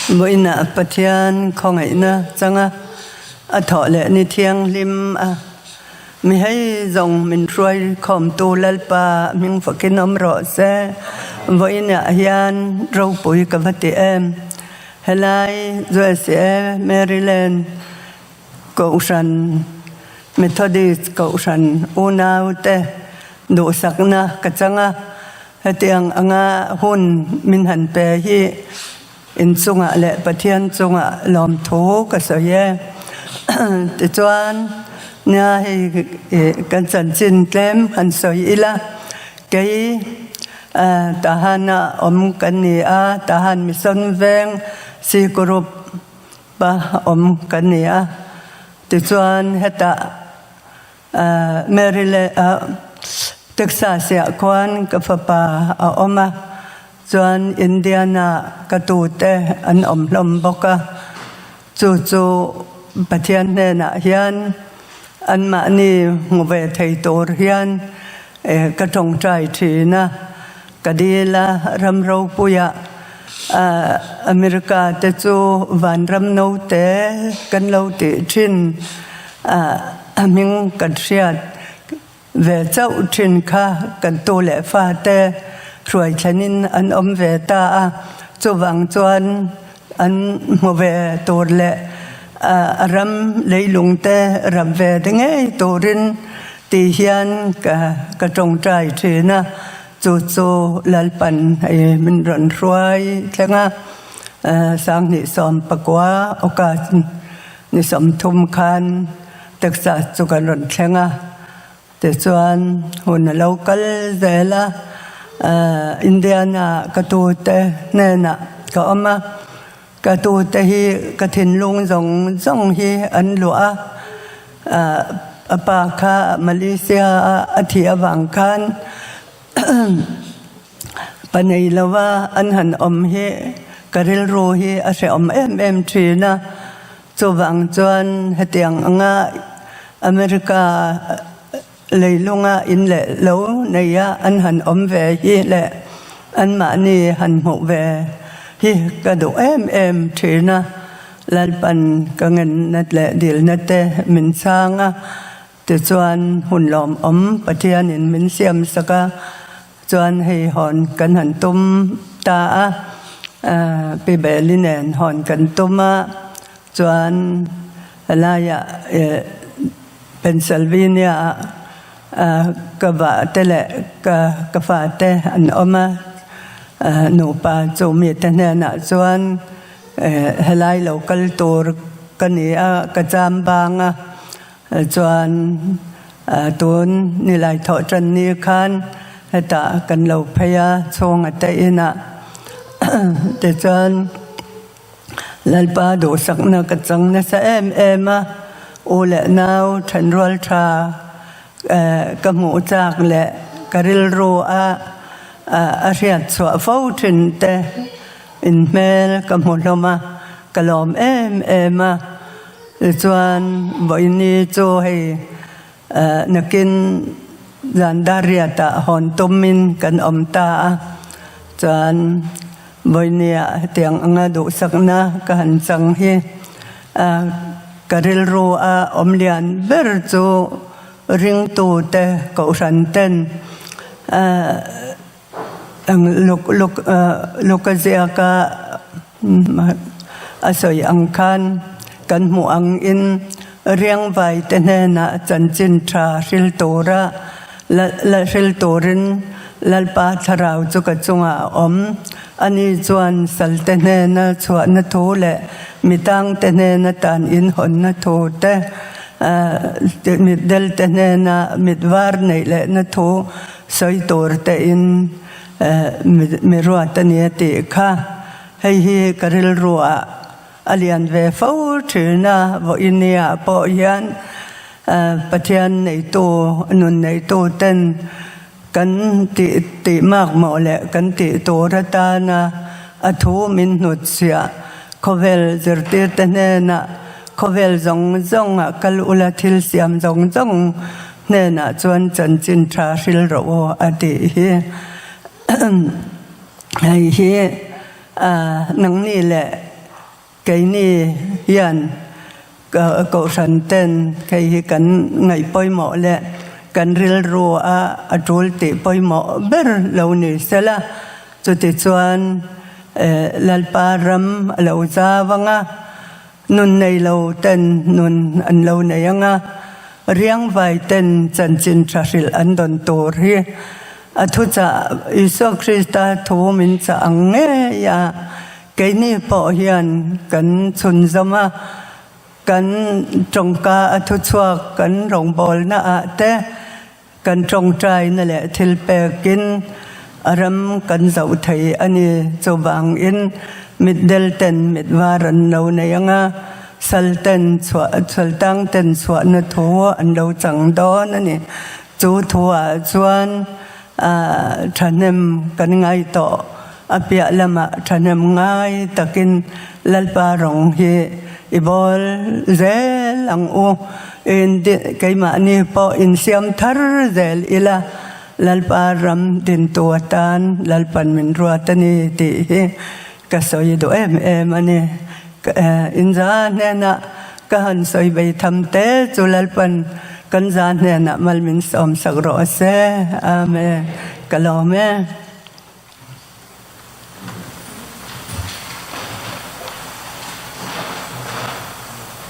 Vawiinah Pathian khawngaihna changa a thawh leh ni thianghlim a. Mi hei zawng min hruai khawmtu Lalpa hming fakin awm rawh se. Vawiinah hian ropui ka va ti em. Helai USA Maryland Kohhran Methodist Kohhran unaute duhsakna ka chang a, hetiang anga hun min han pe hi inchungah leh Pathian chungah lawmthu ka sawi e. Tichuan, nia hei kan chanchin tlem han sawi ila, kei Tahana awm kan ni a, Tahan Mission Veng C Group, Pa awm kan ni a, tichuan hetah Maryland Texas ah khuan ka fapa a awm a, chuan Indiana ka tute an awm hlawm bawk a, chu chu Pathian hnenah hian anmahni hmu ve thei tur hian ka tawngtai thin a, ka dil a, ram ropuiah America te chu vanram naute kan lo tih thin a hming kan hriat ve chauh thin kha kan tu leh fa te hruai thlenin an awm ve ta a, chuvang chuan an hmu ve tur leh a ram leilung te rap ve te ngei turin ti hian ka tawngtai thin a. Chu chu Lalpan hei min rawn hruai thleng a, 2019 August ni 30 khan Texas chu kan rawn thleng a, tichuan hun a lo kal zel a, Indiana ka tute hnenah ka awm a, ka tute hi ka thinlung zawng zawng hi an luah a, A pa kha Malaysia a a thih avang khan pa nei lova an han awm hi ka rilru hi a hrehawm em em thin a. Chuvang chuan hetiang anga America leilunga in leh lo neia an han awm ve hi leh anmahni han hmuh ve hi ka duh em em thin a. Lalpan ka ngenna leh dilna te min chhang a, tichuan hun lawmawm Pathianin min siam sak a, chuan hei hawn kan han tum ta a, Pi Beli nen hawn kan tum a, chuan helaiah Pennsylvania ah ka vah te leh ka fate an awm a, nupa chu mite hnenah chuan Helai lo kal tur ka ni a, ka cham bang a, chuan tun nilai thawh tan ni khan hetah kan lo phei a, chhunga te inah tichuan Lalpa duhsakna ka chang nasa em em a, u leh nau thenrual tha ka hmuh chak leh ka rilru a a hriat chhuah fo thin te. In hmel ka hmu hlawm a, ka lawm em em a. Tichuan vawiini chu hei nakin zan dar riatah hawn tumin kan awm ta a. Chuan vawinia hetiang anga duhsakna ka han chang hi ka rilru a awm lian ber chu ringtute kohhran ten Luka ziaka a sawi ang khan kan hmuh angin riangvai te hnenah chanchin tha hril tura la hril turin Lalpa thlarau chu ka chungah a awm. Ani chuan salte hnena chhuahna thu leh mitangte hnena tan inhawnna thu te, mitdelte hnena mitvar neih lehna thu Sawi tur te in mi ruat a ni a tih kha. Hei hi ka rilruah a lian ve fo thin a, vawinia pawh hian Pathian neitu, nun neitu ten kan tih tih makmawh leh kan tih tur atana a thu min hnutchhiah khawvel zirtirte hnenah khawvel zawng zawngah kal ula thil siam zawng zawng Hnenah chuan chanchin tha hril rawh aw a tih hi. Hei hi nangni leh. Keini hian Kohhran ten hei hi kan ngaih pawimawh leh kan rilru a a tul tih pawimawh ber lo ni sela. Chutichuan Lalpa ram a lo zau ang a, nun nei lo ten nun an lo nei ang a, riangvai ten chanchin tha hrilh an dawn tur hi a thuchah Isua Krista thu min chah ang ngei a. Keini pawh hian kan chhunzawm a, kan tawngka a thuchhuak kan rawngbawlna ah te kan tawngtaina leh thil pekin a ram kan zoh thei a ni. Chuvangin mitdel ten mit var an lo nei ang a, sal ten chhuah sal tang ten chhuahna thu an lo chang dawn a ni. Chu thu ah chuan thahnem kan ngai tawh. A piah lamah thahnem ngai takin Lalpa rawng hi i bawl zel ang u. In keimahni pawh insiam thar zel ila Lalpa ram dintu atan Lalpan min ruat a ni tih hi ka sawi duh em em a ni. Inza hnenah ka han sawi bei tham te chu Lalpan kan za hnenah mal min sawmsak rawh se. Amen. Ka lawm e.